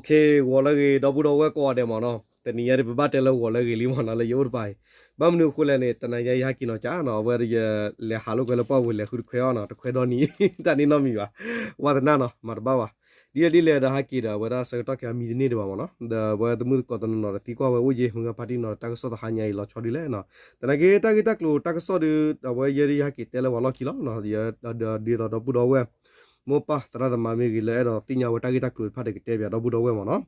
ဂီၤလၢအဂ့ၤ ဒီပုၢ်ဒီဝဲၢ်ကိးဂၤဒဲးမ့ၢ်နီၤ, တနံၤညါဒ်ပဘၣ်တဲလၢဂီၤလၢအဂ့ၤလံမ့ၢ်နီၤ လၢယအိၣ်တပၤအံၤ, ဘၣ်မနုၤအဃိလဲၣ်န့ၣ် တနံၤညါယဟဲက့ၤနီၤကၠးနီၤ အဝဲယလဲၤဟးလိာ်ကွဲလၢပှၢ်ပူၤလဲၤဃုတခွဲအီၤနီၤ တခွဲဒီနံၤ တၢ်န့ၣ်နီတမံၤဘၣ်, ဝါသနာနီၤ မၤတဘၣ်ဘၣ်, ဒ်လဲၣ်ဒ်လဲၣ်ဒီးဟဲက့ၤဒီး အဝဲဒၣ်ဆၢကတီၢ်ခဲအံၤမံတန့ၢ်ဒံးဘၣ်မ့ၢ်နီၤ ဒီးအဝဲသမုၣ်သကိးတနီၤနီၤဒီးသံကွၢ်ဝဲအိၣ်က့ၤ မုၢ်ဂၤဖါတံၢ်နီၤ တၢ်ကစီၣ်တဟါညါအံၤလီၤဆီဒ်လဲၣ်နီၤ, သနာ်က့တၢ်ဂ့ၢ်တၢ်ကျိၤတၢ်ကစီၣ်ဒီး အဝဲယဲဒၣ်ယဟဲက့ၤတဲလၢပှၤလီၢ်ခံလီၤ, ဒီးဒ်သိးဒီပုၢ်ဒီဝဲၢ် မိၢ်ပၢ်သရၣ်သမါမ့ၢ်ဂ့ၤ လၢအဲၣ်ဒိးသ့ၣ်ညါဝဲတၢ်ဂ့ၢ်တၢ်ကျိၤတဖၣ်ဒီးကတဲဘၣ်ဒီပုၢ်ဒီဝဲၢ်မ့ၢ်နီၤ,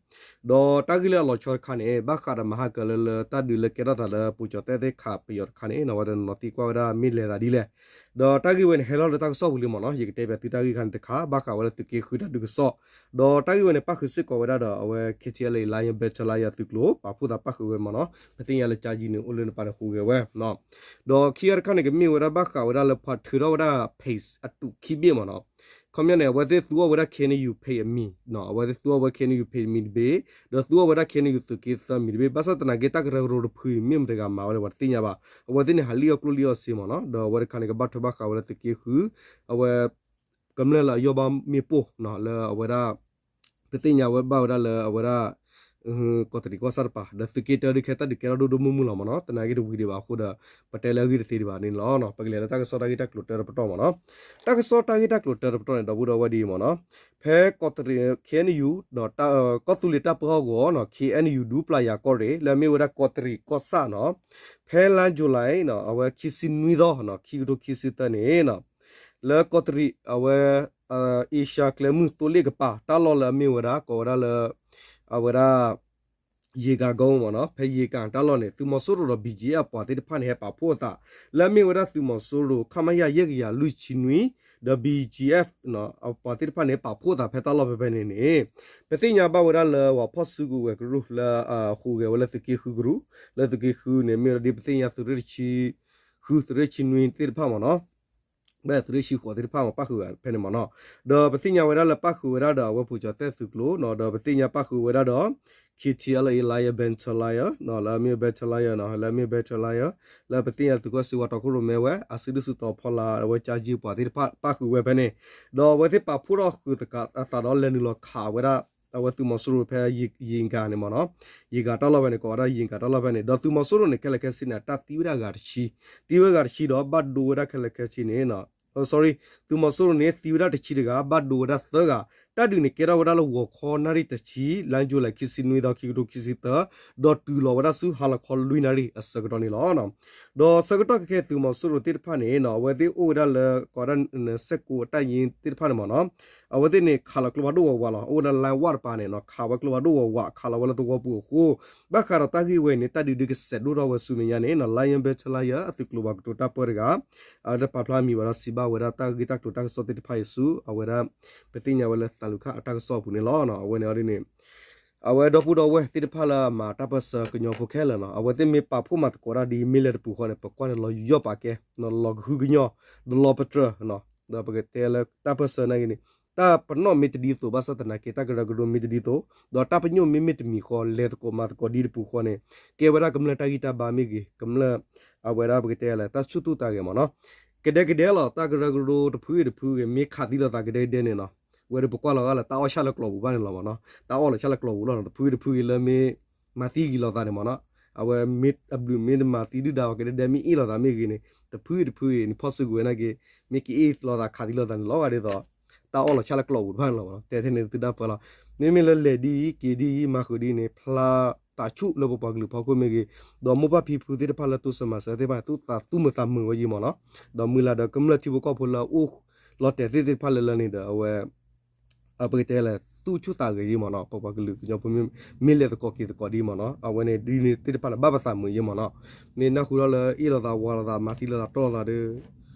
ဒီးတၢ်ဂ့ၢ်လၢအလီၤဆီတခါန့ၣ် ဘၣ်ဃးဒီးမဟါကၢၤလၢလၢတၢ်ဒုးလၢကဲထီၣ်သးလၢပူၤကၠီၤသဲသ့ၣ်ခးပယီၤတခါန့ၣ် အဝဲတနီၤနီၤသံကွၢ်ဝဲဒၣ်မ့ၢ်လဲၤသးဒ်လဲၣ်, ဒီးတၢ်ဂ့ၢ်ဝဲန့ၣ်ဟဲလီၤလၢတၢ်ကစီၣ်ပူၤလံမ့ၢ်နီၤ, ယကတဲဘၣ်သုတၢ်ဂ့ၢ်ခါန့ၣ်တခါ ဘၣ်ဃးဝဲလၢသုးက့ဃုတၢ်ဒုးကစီၣ်, ဒီးတၢ်ဂ့ၢ်ဝဲန့ၣ် ပၣ်ဃုာ်စ့ၢ်ကီးဝဲဒၣ်ဒီး အဝဲ KTLA Lion Battalion သုးကျိၤ ပာ်ဖှိၣ်သးပၣ်ဃုာ်ဝဲမ့ၢ်နီၤ, ပသ့ၣ်ညါလၢကၠါကၠံန့ၣ် အိၣ်လၢနပၤန့ၣ်ဟူးဂဲၤဝဲ ဒီးခံဂၤတခါန့ၣ် ကမ့ၢ်ဝဲဒၣ်ဘၣ်ဃးဝဲဒၣ်လၢပှၤထုးထီၣ်ဝဲဒၣ် page အတုးခံဘ့ၣ်မ့ၢ်နီၤ, ခီပညီန့ၣ် အဝဲသ့ၣ်သူအီၤဝဲဒၣ် KNU page အမံၤ, အဝဲသ့ၣ်သူအီၤဝဲ KNU page အမံၤတဘ့ၣ်, ဒီးသူအီၤဝဲဒၣ် KNU သုးက့သၢမံၤတဘ့ၣ်, ဘၣ်ဆၣ်သနာ်က့တၢ်ကရၢကရိတဖုအံၤ မ့ၢ်မတၤတဂၤမၤဝဲန့ၣ် ပှၤတသ့ၣ်ညါဘၣ်, အဝဲသ့ၣ်န့ၣ်ဟးလံၣ်အီၣ်ကျိၣ်လံၣ်အီၣ်စ့မ့ၢ်နီၤ, ဒီးအဝဲတခါန့ၣ် ကဘၣ်ထွဲဘၣ်ဃးဝဲလၢသုးက့ဃု အဝဲ ကမျၢၢ်လၢအယီၢ်ဘၣ်မ့ၣ်ပိၢ်လၢအဝဲဒၣ် ပသ့ၣ်ညါဝဲဘၣ်ဝဲဒၣ်လၢအဝဲဒၣ် ကီးတရံးကီၢ်ဆၣ်တပၤ ဒီးသုးက့တၢဒုးခဲတၢ်ဒုးကဲထီၣ်ဒိၣ်ဒိၣ်မုၢ်မုၢ်လီၤမ့ၢ်နီၤ, သနာ်က့တဝံၤဒံးဘၣ်အဃိဒီး ပတဲလၢအဂ့ၢ်တသ့ဒံးဘၣ်န့ၣ်လီၤ. ပကလဲၤလၢတၢ်ကစီၣ်တၢ်ဂ့ၢ်တၢ်ကျိၤတၢတပတီၢ်မ့ၢ်နီၤ, တၢ်ကစီၣ်တၢ်ဂ့ၢ်တၢ်ကျိၤတၢတပတီၢ်န့ၣ် ဒီပုၢ်ဒီဝဲၢ်ဒ်အံၤမ့ၢ်နီၤ, ဖဲကီးတရံး KNU ကီၢ်သူလ့ၤတၢ်ပၢဟီၣ်ကဝီၤနီၤ KNU ဒူပျၢ်ယၤကီၢ်ရ့ၣ် လၢအမ့ၢ်ဝဲဒၣ်ကီးတရံးကီၢ်ဆၣ်နီၤ, ဖဲလါယူၤလံနီၤ အဝဲခံဆံနွံသီ ခံကထိခံဆံသၢန့ၣ်နီၤ လၢကီးတရံး အဝဲ အ့ရှါကျဲမုၢ်သိလ့ၣ်ကပၤ တၢ်လီၢ်လၢအမ့ၢ်ဝဲဒၣ် ကိးဝဲဒၣ်လၢ အဝဲဒၣ် ယ့ၤကၤကိမ့ၢ်နီၤ, ဖဲယ့ၤကၤတၢ်လီၢ်န့ၣ် သုးမီၤစိရိၤဒီး ဘီၣ်ကၠံၣ်အ့ၣ် အပှၤသ့ၣ်တဖၣ်န့ၣ် ဟဲပာ်ဖှိၣ်အသး လၢအမ့ၢ်ဝဲဒၣ်သုးမီၤစိရိၤ ခမရ ယဲၢ်ကယၤလွံၢ်ဆံနွံ ဒီး ဘီၣ်ကၠံၣ်အ့ၣ် အပှၤသ့ၣ်တဖၣ်န့ၣ် ပာ်ဖှိၣ်အသးဖဲတၢ်လီၢ်ဖဲဖဲန့ၣ်န့ၣ် ပသ့ၣ်ညါဘၣ်ဝဲဒၣ်လၢပှၤဖီၣ်စုကဝဲၤကရူၢ်လၢအဟူးဂဲၤဝဲလၢသုးက့ဃုကရူၢ်, လၢသုးက့ဃုန့ၣ် မ့ၢ်ဝဲဒၣ်ဒ်ပသ့ၣ်ညါသုးရ့ၣ်တဆံဃု သုးရ့ၣ်တဆံနွံသ့ၣ်တဖၣ်မ့ၢ်နီၤ ဘၣ်သုးရ့ၣ်ဆံဃိးသ့ၣ်တဖၣ်မ့ၢ်ပၣ်ဃုာ်ဝဲဖဲန့ၣ်မ့ၢ်နီၤ, ဒီးပသ့ၣ်ညါဝဲဒၣ်လၢပၣ်ဃုာ်ဝဲဒၣ်ဒီးအဝဲပူၤကၠီၤသဲၣ်သုးကျိၤနီၤ, ဒီးပသ့ၣ်ညါပၣ်ဃုာ်ဝဲဒၣ်ဒီး KTLA Lion Battalion နီၤ လၢအမ့ၢ် Battalion နီၤ လၢအမ့ၢ် Battalion လၢပသ့ၣ်ညါသုးကီၢ်စ့ဝါတီခိၣ်ရိၣ်မဲဝဲ အစုဒုၣ်စုတီၤဖီလာ် အဝဲကၠါကၠံပှၤသ့ၣ်တဖၣ်ပၣ်ဃုာ်ဝဲဖဲန့ၣ်, ဒီးအဝဲသ့ၣ်ပာ်ဖှိၣ်ထီၣ်ဃုာ်သးဒီးလဲၤနုာ်လီၤခးဝဲဒၣ် အဝဲသုးမီၤစိရိၤဖဲယ့ၤကၤန့ၣ်မ့ၢ်နီၤ, ယ့ၤကၤတၢ်လီၢ်ဖဲန့ၣ် ကိးဝဲဒၣ်ယ့ၤကၤတၢ်လီၢ်ဖဲန့ၣ်, ဒီးသုးမီၤစိရိၤန့ၣ် ခဲလၢာ်ခဲဆ့န့ၣ် အတၢ်သံဝဲဒၣ်အဂၤတဆံ, သံဝဲအဂၤတဆံဒီးဘၣ်ဒိဝဲဒၣ်ခဲလၢာ်ခဲဆ့န့ၣ် sorry သုးမီၤစိရိၤန့ၣ် သံဝဲဒၣ်တဆံတဂၤ ဘၣ်ဒိဝဲဒၣ်သၢဂၤ, တၢ်ဒုးန့ၣ်ကဲထီၣ်ဝဲဒၣ်လၢဂီၤခီနၣ်ရံၣ်တဆံ လါယူၤလံ ခံဆံနွံသီ ခံကထိခံဆံသၢ, ဒီးတုၤလီၤဝဲဒၣ်ဆူဟါလီၤခီလွံၢ်နၣ်ရံၣ်အဆၢကတီၢ်န့ၣ်လီၤ. ဒီးဆၢကတီၢ်ခဲခဲအံၤ သုးမီၤစိရိၤသ့ၣ်တဖၣ်န့ၣ် အဝဲသ့ၣ်အိၣ်ဝဲဒၣ်လၢ ကိးဝဲဒၣ် စဲကိးအတၢ်ယ့သ့ၣ်တဖၣ်န့ၣ်မ့ၢ်နီၤ, အဝဲသ့ၣ်န့ၣ် ခးလီၤကျိဖးဒိၣ်ဝးဝးလီၤ. အိၣ်ဝဲဒၣ်လါဝၣ်တပၤန့ၣ် ခးဝဲကျိဖးဒိၣ်ဝးဝး ခးလီၤဝဲလၢသဝီပူၤအဃိ, ဘၣ်ဃးဒီးတၢ်ဂ့ၢ်ဝဲအံၤန့ၣ် တၢ်ဒုးဒုးကဆဲးဒိၣ်ထီၣ်ဝဲဆူမဲာ်ညါန့ၣ် Lion Battalion အသုးကျိၤပှၤကတိၤတၢ်ပၢတဂၤ အတၢ်ပာ်ဖျါမံၤဝဲဒီး စံးဘၣ်ဝဲဒၣ်တၢ်ဂ့ၢ်တၢ်ကျိၤတၢ်ကစီၣ်သ့ၣ်တဖၣ်အံၤဆူ အဝဲဒၣ် ပသ့ၣ်ညါဝဲလၢသးလူၤခၣ်အတၢ်ကစီၣ်အပူၤန့ၣ်လီၤ. အဝဲန့ၣ်ဒ်န့ၣ် အဝဲဒီပုၢ်ဒီဝဲၢ်သ့ၣ်တဖၣ်လၢအမၤတၢ်ပၢၢ်ဆၢကညီဖိခဲလၢာ်နီၤ, အဝဲသ့ၣ်မ့ၢ်ပာ်ဖှိၣ်မၤသကိးတၢ်ဒ်မ့ၢ်လဲၤတပူၤဃီန့ၣ် ပကွၢ်န့ၣ်လီၤယိာ်ပာ်ကဲ, လီၤကဟုကညီၢ်, ဒီးလီၤပတြၢၤ, ဒီးပကတဲလၢတၢ်ပၢၢ်ဆၢနာ်က့န့ၣ် တၢ်ပနီၣ်မ့ၢ်တဒ်သိးဘၣ်ဆၣ်သနာ်က့ တၢ်ကရၢကရိမ့ၢ်တဒ်သိး, ဒီးတၢ်ပညိၣ်မ့မ့ၢ်တမံၤဃီ လဲၤသကိးမၤသကိးဒ်တပူၤဃီန့ၣ် ကဲဝဲဒၣ်ကမျၢၢ်တၢ်ဂံၢ်တၢ်ဘါမ့ၢ်ဂ့ၤ, ကမျၢၢ် အဝဲဒၣ်ပကတဲလၢတၢ်ဆူၣ်သူၣ်သးဂဲၤမ့ၢ်နီၤ, ကဒဲကဒဲလီၤ တၢ်ကရၢကရိတဖုဂ့ၤတဖုဂ့ၤ မ့ၢ်ခးသံလိာ်သးကဒဲကဒဲန့ၣ်နီၤ, ဝဲဒၣ်ပကွၢ်လီၤဂာ်လၢတၢ်အီၣ်ဆၣ်လၢကျိာ်ပူၤဘၣ်န့ၣ်လီၤမ့ၢ်နီၤ, တၢ်အီၣ်လီၤဆၣ်လၢကျိာ်ပူၤလီၤနီၤ, တဖုဂ့ၤတဖုဂ့ၤလၢမ့ၢ်မၤသံဂ့ၤလိာ်သးန့ၣ်မ့ၢ်နီၤ, အဝဲမ့ၢ်အဘျုးမ့ၢ်တမၤသံဒုၣ်ဒါဝဲကဒဲကဒဲ မ့ၢ်အ့ၣ်လိာ်သးမ့ၢ်ဂ့ၤန့ၣ် တဖုဂ့ၤတဖုဂ့ၤန့ၣ် ဖီၣ်စုကဝဲၤနာ်က့ မ့ၢ်က့ၤအ့ၣ်လိာ်သးခးသံလိာ်သးန့ၣ် လီၤဂာ်ဒ်သိး တၢ်အီၣ်လီၤဆၣ်လၢကျိာ်ပူၤတဖၣ်န့ၣ်လီၤမ့ၢ်နီၤ, တဲထဲန့ၣ်သုတၢ်ပၢလီၤ, မ့မ့ၢ်လၢလဲၤဒ်အံၤက့ၤဒ်အံၤ မၤဃုာ်ဒ်အံၤန့ၣ် ဖျါသးဆူၣ်လၢပပှၤကလုာ်ဖီခိၣ်မ့ၢ်ဂ့ၤ, ဒီးမိၢ်ပၢ်ဖံဖုသ့ၣ်တဖၣ်လၢတိစၢၤမၤစၢၤသ့ၣ်တဖၣ်န့ၣ် သူၣ်သးသူၣ်မုာ်သးမုာ်ဝဲယံၤမ့ၢ်နီၤ, ဒီးမုၢ်လၢ်ဒီးကမျၢၢ်ထံဖိကီၢ်ဖိလၢအအိၣ်လီၤတဲာ်သ့ၣ်သ့ၣ်တဖၣ်လၢလၢန့ၣ်ဒီး အဝဲ ပကတဲလၢ သူၣ်ဆူၣ်သးဂဲၤယံၤမ့ၢ်နီၤ, ပပှၤကလုာ်ကညီဖိ မ့ၢ်လဲၤသကိးက့ၤသကိးဒ်မ့ၢ်နီၤ, အဝဲန့ၣ်ဒ်န့ၣ်သ့ၣ်တဖၣ်န့ၣ် ဘၣ်ပသးမုာ်ယံၤမ့ၢ်နီၤ, မ့ၢ်နၢ်ဟူထီၣ်လၢအ့ၣ်လိာ်သးဝၤလိာ်သး မၤသံလိာ်သးတီၢ်လိာ်သးဒီး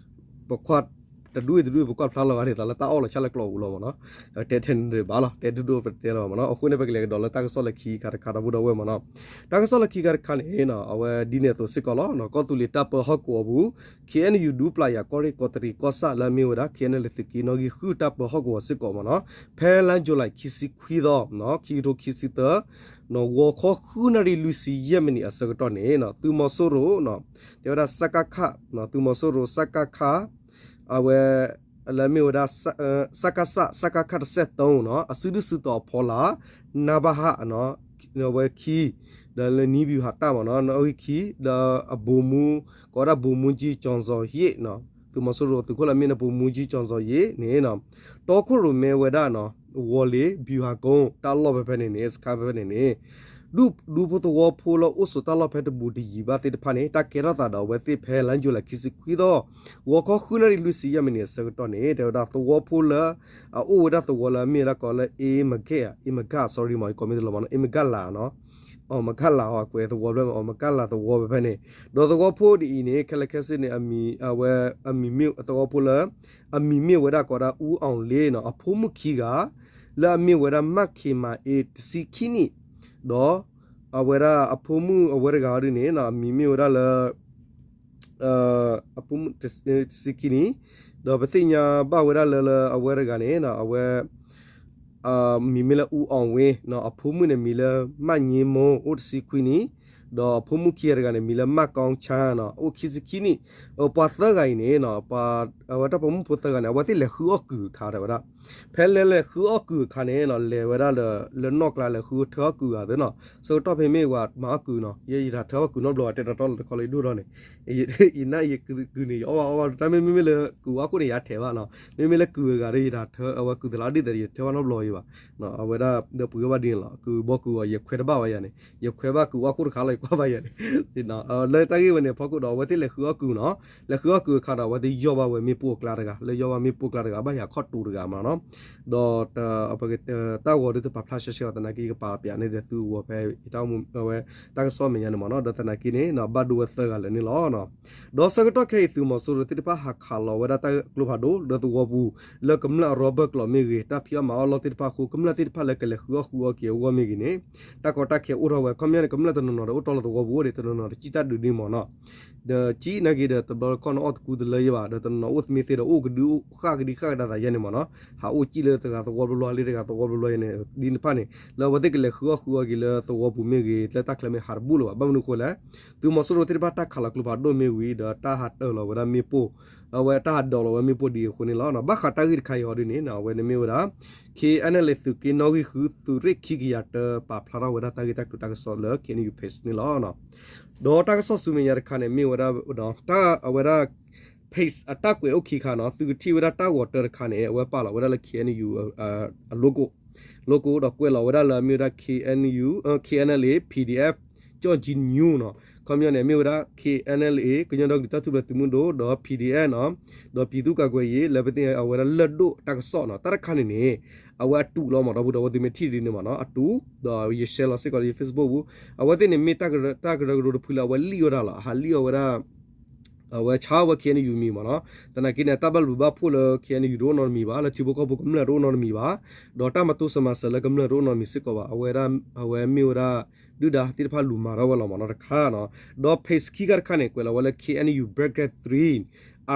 ပကွၢ်တဒူၣ်အံၤတဒူၣ်အံၤ ပကွၢ်ဖျါလီၤဂာ်ဒ်သိးလၢတၢ်အီၣ်လီၤဆၣ်လၢကျိာ်ပူၤလီၤမ့ၢ်နီၤ, တဲထဲန့ၣ်ဘၣ်လီၤ တဲဒိၣ်ဒိၣ်ပတဲလီၤမ့ၢ်နီၤ, အဃိန့ၣ် ပကလဲၤကဒီးလၢတၢ်ကစီၣ်လၢခံခါတခါ ဒီပုၢ်ဒီဝဲၢ်မ့ၢ်နီၤ, တၢ်ကစီၣ်လၢခံခါတခါန့ၣ် အဝဲဒ်န့ၣ်အသိးစ့ၢ်ကီးလီၤ, ကီၢ်သူလ့ၤတၢ်ပၢဟီၣ်ကဝီၤပူၤ ခ့ၣ်အဲၣ်ယူၣ် ဒူပျၢ်ယၤကီၢ်ရ့ၣ် ကီးတရံးကီၢ်ဆၣ် လၢအမ့ၢ်ဝဲဒၣ် ခ့ၣ်အဲၣ်ယူၣ် သုးက့နီၣ်ဂံၢ်ဃုတၢ်ပၢဟီၣ်ကဝီၤစ့ၢ်ကီးမ့ၢ်နီၤ, ဖဲလါယူၤလံ ခံဆံခွံသီ ခံကထိခံဆံသၢ ဂီၤခီဃုနၣ်ရံၣ်လွံၢ်ဆံယဲၢ်မံးနံးအဆၢကတီၢ်န့ၣ် သုးမီၤစိရိၤ တဲဝဲဒၣ် စကခ သုးမီၤစိရိၤ စကခ အဝဲ လၢအမ့ၢ်ဝဲဒၣ် စကစ စကခ တဆယ့်သုံးနီၤ အစုဒုၣ်စုတီၤအဖီလာ် နဘဟ အဝဲခံ ဒီးလၢနံဘျူးဟးတၢ်မ့ၢ်နီၤ အဂ့ၢ်ခံ ဒီးအဗိုလ်မှူး ကိးဝဲဒၣ် ဗိုလ်မှူးကြီး ကျော်ဇော်ယိတ်နီၤ သုးမီၤစိရိၤသုးခိၣ်လၢအမ့ၢ်ဝဲဒၣ် ဗိုလ်မှူးကြီး ကျော်ဇော်ယိတ်န့ၣ်နီၤ တီခိၣ်ရိၣ်မဲဝဲဒၣ်နီၤ ဝီၤလ့ၤ ဗျူဟာကုန်း တၢ်လီၢ်ဖဲဖဲန့ၣ်န့ၣ် စခါဖဲဖဲန့ၣ်န့ၣ် ဒူဖိသဝီဖိလၢအိၣ်ဆိးတၢ်လီၢ်ဖဲတဘူးတယံၤဘၣ်သ့ၣ်တဖၣ်န့ၣ် တၢ်ကဲထီၣ်သးဒီးအဝဲသ့ၣ်ဖဲလါယူၤလံခံဆံခွံသီ ဂီၤခီဃုနၣ်ရံၣ်လွံၢ်ဆံယဲၢ်မံးနံးအဆၢကတီၢ်န့ၣ် တဲဝဲဒၣ်သဝီဖိလၢ အအိၣ်ဝဲဒၣ်သဝီလၢအမ့ၢ်ဝဲဒၣ်ကိးလၢ အ့မကဲၣ် အ့မကၣ် sorry မ့ၢ် ကိးမ့ၢ်တလီၤမ့ၢ်နီၤ အ့မကၣ်လးနီၤ အီၣ်မကၣ်လးအီၤ အကွဲးသဝီဖဲ အီၣ်မကၣ်လးသဝီဖဲဖဲန့ၣ် ဒီးသဝီဖိဒ်အံၤန့ၣ် ခဲလၢာ်ခဲဆ့န့ၣ် အမံၤ အဝဲ အမံၤမ့ၢ်သဝီဖိလၢ အမံၤမ့ၢ်ဝဲဒၣ်ကိးဒၣ် အူအီၣ်လ့နီၤ အဖိမုၣ်ခံဂၤ လၢအမ့ၢ်ဝဲဒၣ် မၣ်ခ့မၤအ့ တဆံခံနံၣ် ဒီး အဝဲဒၣ်အဖိမုၣ်အဝဲတဂၤဒ်န့ၣ် အမံၤမ့ၢ်ဝဲဒၣ်လၢ အဖိမုၣ်တဆံခံနံၣ် ဒီးပသ့ၣ်ညါဘၣ်ဝဲဒၣ်လၢ လၢအဝဲတဂၤန့ၣ် အဝဲ မံၤမ့ၢ်လၢ အူအီၣ်ဝ့ အဖိမုၣ်န့ၣ်မံၤလၢ မၣ်ည့မိ အိၣ်တဆံခွံနံၣ် ဒီးအဖိမုၣ်ခံဂၤတဂၤန့ၣ် မံၤလၢ မၣ်ကီဆါနီၤ အိၣ်ခံဆံခံနံၣ် ပှၤသၢဂၤအံၤန့ၣ် အဝဲတၢ်ပိာ်မုၣ်ဖိသၢဂၤန့ၣ် အဝဲသ့ၣ်လဲၤဃုအီၣ်ကုာ်အခါတဲဝဲဒၣ် ဖဲလဲၤလဲၤဃုအီၣ်ကုာ်အခါန့ၣ် လဲၤဝဲဒၣ်လၢ လၢနီၣ်ကျါလဲၤဃုထၢအီၣ်ကုာ်ဂၤသ့နီၤ ဆၢကတီၢ်ဖဲမ့ၢ်ဝဲမၤအီၣ်ကုာ်နီၤ ယဲယတၢ်ထၢအီၣ်ကုာ်နီတဘျီ တဲတီတီလၢတခီလၢယဒိၣ်ထီၣ်န့ၣ် ယနၢ်ယကုာ်န့ၣ် ယအီၣ်ဘၣ်အီၣ်ဘၣ် တၢ်မ့မ့ၢ်လၢကုာ်အီၣ်ခိၣ်န့ၣ် ယထၢဘၣ်နီၤ မ့မ့ၢ်လၢကုာ်အဂၤဒီး ယတၢ်ထၢအဝဲကုာ်သလၢဒ်သိးဒီး ယထၢဘၣ်နီတဘျီယဘၣ် အဝဲဒၣ်ဒီးပှ့ၤဝဲဘၣ်ဒ်န့ၣ်လီၤ ကုာ်ဘီကုာ်အီၤ ယခွဲးတဘၣ်ဝဲယၤန့ၣ် ယခွဲးဘၣ်ကုာ်အီၣ်ခိၣ်တခါလီၤ ယကွၢ်ဘၣ်ယၤန့ၣ် လၢတၢ်ဂ့ၢ်ဝဲန့ၣ်အဖီခိၣ်ဒီး အဝဲသ့ၣ်လဲၤဃုအီၣ်ကုာ်နီၤ လဲၤဃုအီၣ်ကုာ်အခါဒီး အဝဲသ့ၣ်ယီၢ်ဘၣ်ဝဲမ့ၣ်ပိၢ်အကျါတဂၤ လၢယီၢ်ဘၣ်မ့ၣ်ပိၢ်အကျါတဂၤ ဘၣ်ယၤခီၣ်တူာ်တဂၤမးနီၤ ဒီး တၢ်ဂီၤဒ်တပာ်ဖျါရှဲရှဲဘၣ်သနာ်က့ ယကပာ်ပျးန့ၣ်ဒီးသုဂီၤဖဲ ယတၢ်အိၣ်မူဝဲ တၢ်ကစီၣ်မဲာ်ညါန့ၣ်မးနီၤ ဒီးသနာ်က့န့ၣ် ဘၣ်ဒိဝဲသၢဂၤလၢာ်န့ၣ်လီၤ ဒီးဆၢကတီၢ်ခဲအံၤ သုးမီၤစိရိၤသ့ၣ်တဖၣ်ဟးခးလီၤဝဲဒၣ်တၢ်ကျိဖးဒိၣ် လၢကမျၢၢ်အရီဘၢၣ်ကျိၤမ့ၢ်ဂ့ၤ တၢ်ဖံးအီၣ်မၤအီၣ်လီၢ်သ့ၣ်တဖၣ်အဃိ ကမျၢၢ်သ့ၣ်တဖၣ်လၢကလဲၤဃုအီၣ်ဃုအီက့ၤအဂီၢ်မ့ၢ်ဂ့ၤန့ၣ် တၢ်ကီတၢ်ခဲအိၣ်ထီၣ်ဝဲ ခီပညီန့ၣ် ကမျၢၢ်တနီၤနီၤဒီးအိၣ်တီလီၤသဝီပူၤအိၣ်ဒံး တနီၤနီၤဒီးကံၣ်တၢ်ဒုးဒံးမးနီၤ ဒီးကံၣ်နာ်က့ဒီး တဘျီတခီၣ်န့ၣ်အီၣ်သကူတလၢယဲဘၣ် ဒီးတနီၤနီၤအိၣ်သမ့ၢ်သ့ဒီး အိၣ်ကဒုအိၣ်ဃၣ်ကဒံဃၣ်ကဒါသးယဲန့ၣ်မးနီၤ ဟးအိၣ်ကံၣ်လၢတဂၤသဝီဘျီဘျီ လၢတဂၤသဝီဘျီဘျီယဲန့ၣ် ဒ်န့ၣ်တဖၣ်န့ၣ် လၢအဝဲသ့ၣ်ကလဲၤဃုအီၣ်ဃုအီက့ၤလၢသဝီပူၤမ့ၢ်ဂ့ၤ လၢတၢ်ချၢမ့ၢ်ဟးတဘူၣ်လၢၤဘၣ် ဘၣ်မနုၤအဃိလဲၣ် သုးမီၤစိရိၤသ့ၣ်တဖၣ်တၢ်ခးလီၤကျိဖးဒိၣ်မ့ၢ်ဝံၤဒီး တၢ်ဟးတၢၤလီၤဝဲဒၣ်မ့ၣ်ပိၢ် အဝဲတၢ်ဟးဒိးလီၤဝဲမ့ၣ်ပိၢ်ဒ်အဃိန့ၣ်လီၤ. ဘၣ်ဃးတၢ်ဂ့ၢ်တခါအံၤအီၤဒ်န့ၣ် အဝဲန့ၣ်မ့ၢ်ဝဲဒၣ် ခ့ၣ်အဲၣ်ယူၣ် သုးက့နီၣ်ဂံၢ်ဃု သုးရ့ၣ်ခံကယၤတၢ ပာ်ဖျါထီၣ်ဝဲဒၣ်တၢ်ဂ့ၢ်တၢ်ကျိၤတၢ်ကစီၣ်လၢ ခ့ၣ်အဲၣ်ယူၣ် page န့ၣ်လီၤ. ဒီးတၢ်ကစီၣ်ဆူမဲာ်ညါတခါန့ၣ် မ့ၢ်ဝဲဒၣ် တၢ်အဝဲဒၣ် page အတၢ်ကွဲးအိၣ်ခံခါနီၤ သုကထံၣ်ဝဲဒၣ်တၢ်ဂီၤတၢတခါန့ၣ် အဝဲပာ်လီၤဝဲဒၣ်လၢ ခ့ၣ်အဲၣ်ယူၣ် အ logo လၢကိဒီးကွဲးလီၤဝဲဒၣ်လၢအမ့ၢ်ဝဲဒၣ် ခ့ၣ်အဲၣ်ယူၣ် ခ့ၣ်အဲၣ်ယူၣ် ပီၣ်ဒီအ့ၣ်ဖၣ် ကၠီၣ်ကၠံနယူၣ်နီၤ ခီပညီန့ၣ် မ့ၢ်ဝဲဒၣ် ခ့ၣ်အဲၣ်ယူၣ် ကညီဒီကလုာ်တၢ်ထူၣ်ဖျဲးသုးမုၢ်ဒိၣ် ဒီး ပီၣ်ဒီအ့ၣ်ဖၣ်နီၤ ဒီးပံသူကးကွဲးယ့ၤ လၢပသ့ၣ်ညါအဝဲဒၣ်လၢၢ်ဒိၣ်တၢ်ကစီၣ်နီၤ တၢ်တခါန့ၣ်န့ၣ် အဝဲအတုးလီၤမး ဒီပုၢ်ဒီဝဲၢ်သုမ့ၢ်ထံၣ်ဒ်န့ၣ်မးနီၤ အတုး ဒီးယ share လီၤစ့ၢ်ကီးလၢယ Facebook ပူၤ အဝဲသ့ၣ်န့ၣ်မ့ၢ်တၢ်ကရၢကရိတဖုလၢအဝဲ leak ဝဲဒၣ်လီၤ ဟး leak အီၤဝဲဒၣ် အဝဲဆါဝဲ ခ့ၣ်အဲၣ်ယူၣ် မံၤမးနီၤ သနာ်က့န့ၣ် တၢ်ဘၣ်ဘျုးဘၣ်ဖှိၣ်လၢ ခ့ၣ်အဲၣ်ယူၣ် တအိၣ်နီတမံၤဘၣ် လၢထံဖိကီၢ်ဖိကမျၢၢ်တအိၣ်နီတမံၤဘၣ် ဒီးတၢ်မၤတိစၢၤမၤစၢၤလၢကမျၢၢ်တအိၣ်နီတမံၤစ့ၢ်ကီးဘၣ် အဝဲဒၣ် အဝဲမ့ၢ်ဝဲဒၣ် ဒုၣ်ဒါသ့ၣ်တဖၣ်လူၤမၤထီၣ်ဝဲလီၤမးနီၤတခါနီၤ ဒီး page ခံခါတခါန့ၣ် ကွဲးလီၤဝဲလၢ ခ့ၣ်အဲၣ်ယူၣ် Brigade three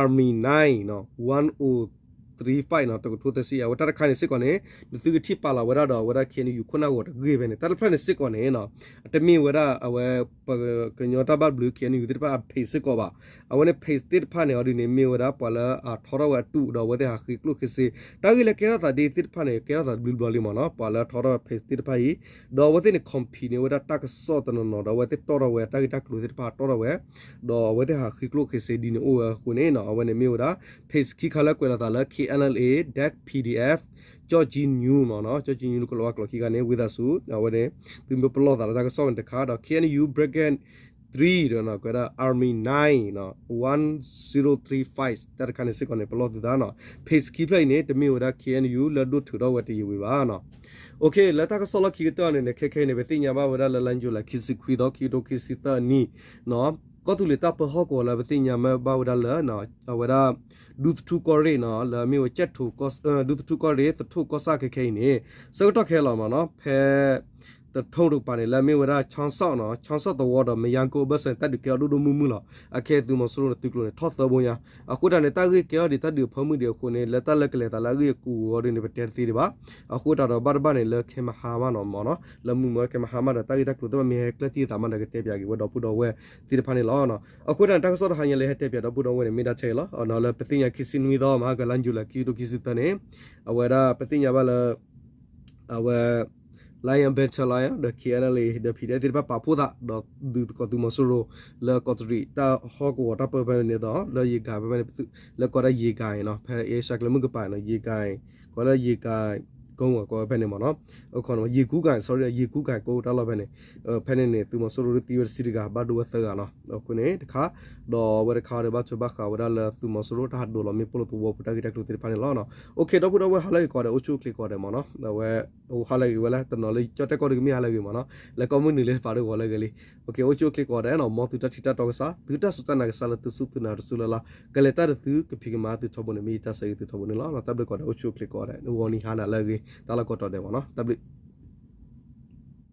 Army nine နီၤ one oh three five နီၤ တကထိသၢဆံ အဝဲတၢ်တခါန့ၣ်စ့ၢ်ကီးန့ၣ် နသုကထံၣ်ပာ်လီၤဝဲဒၣ်ဒီးအဝဲဒၣ် ခ့ၣ်အဲၣ်ယူၣ် ခိၣ်နၢ်ဂီၤတဂ့ၢ်ဖဲန့ၣ် တၢ်တဖျၢၣ်န့ၣ်စ့ၢ်ကီးန့ၣ်နီၤ အတမ့ၢ်ဝဲဒၣ်အဝဲ ပကညီတၢ်ဘၣ်ဘျုး ခ့ၣ်အဲၣ်ယူၣ် သ့ၣ်တဖၣ်အ page စ့ၢ်ကီးဘၣ် အဝဲန့ၣ် page သ့ၣ်တဖၣ်န့ၣ် အီၤဒ်န့ၣ် မ့ၢ်ဝဲဒၣ်ပှၤလၢအထီထီၣ်ဝဲအတုးဒီးအဝဲသ့ၣ်ဟးဃ့ကျိၣ်ဃ့စ့ တၢ်ဂ့ၢ်လၢကဲထီၣ်သးဒ်သ့ၣ်တဖၣ်န့ၣ် ကဲထီၣ်သးတဘျုးဘျီလံမးနီၤ ပှၤလၢထီထီၣ်ဝဲ page သ့ၣ်တဖၣ်အံၤ ဒီးအဝဲသ့ၣ်န့ၣ် compile န့ၢ်ဝဲဒၣ်တၢ်ကစီၣ်တနီၤနီၤ ဒီးအဝဲသ့ၣ်တီၣ်ထီၣ်ဝဲတၢ်ဂ့ၢ်တၢ်ကျိၤသ့ၣ်တဖၣ်တီၣ်ထီၣ်ဝဲ ဒီးအဝဲသ့ၣ်ဟးဃ့ကျိၣ်ဃ့စ့ဒ်န့ၣ်အိၣ်ဝဲအဃိန့ၣ်နီၤ အဝဲန့ၣ်မ့ၢ်ဝဲဒၣ် page ခံခါလၢကွဲးလီၤသးလၢ ခ့ၣ်အဲၣ်ယူၣ် PDF ကၠီၣ်ကၠံနယူၣ်မးနီၤ ကၠီၣ်ကၠံနယူၣ် နကွဲးလီၤဝဲကျိာ်ခံခါန့ၣ် ဝံသးစူၤ အဝဲန့ၣ် သုမ့ၢ်ပလီၢ်သးလၢတၢ်ကစီၣ်န့ၣ်တခါဒီး ခ့ၣ်အဲၣ်ယူၣ် Brigade three ဒီး ကွဲးဒၣ် Army nine နီၤ one zero three five တၢ်တခါန့ၣ်စ့ၢ်ကီးန့ၣ် ပလီၢ်သုသးနီၤ page ခံဖျၢၣ်အံၤန့ၣ် တမ့ၢ်ဝဲဒၣ် ခ့ၣ်အဲၣ်ယူၣ် လၢဒိၣ်ထုးထီၣ်ဝဲတယံာ်ဝံၤဘၣ်နီၤ လၢတၢ်ကစီၣ်လီၢ်ခံကတၢၢ်န့ၣ်န့ၣ် ခဲခဲအံၤန့ၣ် ပသ့ၣ်ညါဘၣ်ဝဲဒၣ်လၢ လါယူၤလံ ခံဆံခွံသီ ခံကထိခံဆံသၢအနံၣ်နီၤ ကီၢ်သူလ့ၤတၢ်ပၢဟီၣ်ကဝီၤလၢပသ့ၣ်ညါမ့ၢ်ဘၣ်ဝဲဒၣ်လၢ အဝဲဒၣ် ဒူသထူကီၢ်ရ့ၣ်နီၤ လၢအမ့ၢ်ဝဲကၠဲၣ်ထိး ဒူသထူကီၢ်ရ့ၣ် သထူကီၢ်ဆၣ်ခဲခဲအံၤန့ၣ် ဆၢကတီၢ်ခဲလီၤမးနီၤ ဖဲ တထိတကပၤန့ၣ် လၢအမ့ၢ်ဝဲဒၣ် ချီၣ်စီၣ်နီၤ ချီၣ်စီၣ်သဝီဒီး မယါကိၣ် ဘၢၣ်စၢၤန့ၣ် တၢ်ဒုးကဲအီၤဒိၣ်ဒိၣ်မုၢ်မုၢ်လီၤ. အခဲအံၤသုးမီၤစိရိၤန့ၣ် သုးကျိၤန့ၣ် ထီၣ်သၢဘိညါ. အဃိတၢ်န့ၣ် တၢ်ဂ့ၢ်ကဲအီၤဒံး တၢ်ဒုးအဖၢမုၢ်ဒံးအဃိန့ၣ် လၢတၢ်လၢကလဲၤသးလၢအဂ့ၢ်အကျိၤအဂီၢ်ဒ်န့ၣ် ပတဲတသ့ဒံးဘၣ်. အဃိတၢ်ဒီးဘၣ်တဘၣ်န့ၣ် လၢခဲမဟါမးနီၤမ့ၢ်နီၤ လၢမုၢ်မၢခဲမဟါမးဒီး တၢ်ဂ့ၢ်တၢ်ကျိၤသ့ၣ်တဖၣ်မ့ၢ်ဟဲကျၢၢ်တံၢ်အသးမးဒီး ကတဲပၠးက့ၤဝဲဒီပုၢ်ဒီဝဲၢ်သ့ၣ်တဖၣ်န့ၣ်လီၤ. အဃိတၢ်န့ၣ် တၢ်ကစီၣ်တဟါညါလၢဟဲတဲပၠးဒီပုၢ်ဒီဝဲၢ်န့ၣ် မ့ၢ်ဒၣ်ထဲအံၤလီၤ. လၢပသ့ၣ်ညါခံဆံနွံသီ မဟါကလါ ယူၤလံ ခံကထိခံဆံသၢန့ၣ် အဝဲဒၣ်ပသ့ၣ်ညါဘၣ်လၢ အဝဲ Lion Battalion ဒီး K N L A ဒီး P D F သ့ၣ်တဖၣ်ပာ်ဖှိၣ်သး ဒီးဒုးသကိးသုးမီၤစိရိၤ လၢကီးတရံးတၢ်ဟီၣ်ကဝီၤတၢ်ပၢဖဲန့ၣ်ဒီး လၢယ့ၣ်ကၤဖဲဖဲန့ၣ် လၢကီးဒၣ်ယ့ၣ်ကၤအံၤနီၤ ဖဲအ့ရှါကျဲမုၢ်ကပၤနီၤ ယ့ၣ်ကၤအံၤ ကီးလၢယ့ၣ်ကၤ ကိးဝဲကီးဝဲဖဲန့ၣ်မ့ၢ်နီၤ အခီ ယ့ၣ်ကူကၤ sorry ယ့ၣ်ကူကၤကိးတၢ်လီၢ်ဖဲန့ၣ် ဖဲန့ၣ်န့ၣ် သုးမီၤစိရိၤဒုးသံဝဲတဆံတဂၤ ဘၣ်ဒိဝဲသၢဂၤနီၤ အဃိန့ၣ်တခါ ဒီးအဝဲတခါဒီးဘၣ်ထွဲဘၣ်ဃးဝဲဒၣ်လၢသုးမီၤစိရိၤတၢ်ဟးဒိးလီၤမ့ၣ်ပိၢ်လၢသဝီပူၤတၢ်ဂ့ၢ်တၢ်ကျိၤသ့ၣ်တဖၣ်န့ၣ်လီၤ. အိၣ်ခ့ ဒီပုၢ်ဒီဝဲၢ်ဟါလၢအဂ့ၤကိးဂၤဒဲး အိၣ်ဆူၣ်အိၣ်ချ့ကိးဂၤဒဲးမ့ၢ်နီၤ အဝဲ အိၣ်ဟါလၢအဂ့ၤဝဲလၢ တနီၤလၢကၠီၣ်တဲၣ်ကီၢ်တကမ့ၢ်ဟါလၢအဂ့ၤမ့ၢ်နီၤ လၢကီၢ်မုၢ်နုာ်လၢတပာ်တဂီၤလၢအဂ့ၤလံ. အိၣ်ခ့ အိၣ်ဆူၣ်အိၣ်ချ့ကိးဂၤဒဲးနီၤ မ်သုတၢ်ထံၣ်တၢ်တီကစၢ် သုတၢ်စူၢ်တၢ်နာ်ကစၢ်လၢသုစူၢ်သုနာ်တစူၢ်လၢ်လၢ် ကလဲၤတၢ်ဒီးသုကဖံးကမၤသုထီဘိန့ၣ် မ့ၢ်ယတၢ်ဆၢဂ့ၤသုထီဘိန့ၣ်လီၤ. တၢ်ဘျုးကိးဂၤဒဲး အိၣ်ဆူၣ်အိၣ်ချ့ကိးဂၤဒဲး ဂီၤနံၤဟါနၤလၢအဂ့ၤ တၢ်လီၢ်ကိးတီၤဒဲးမ့ၢ်နီၤ တၢ်ဘျုး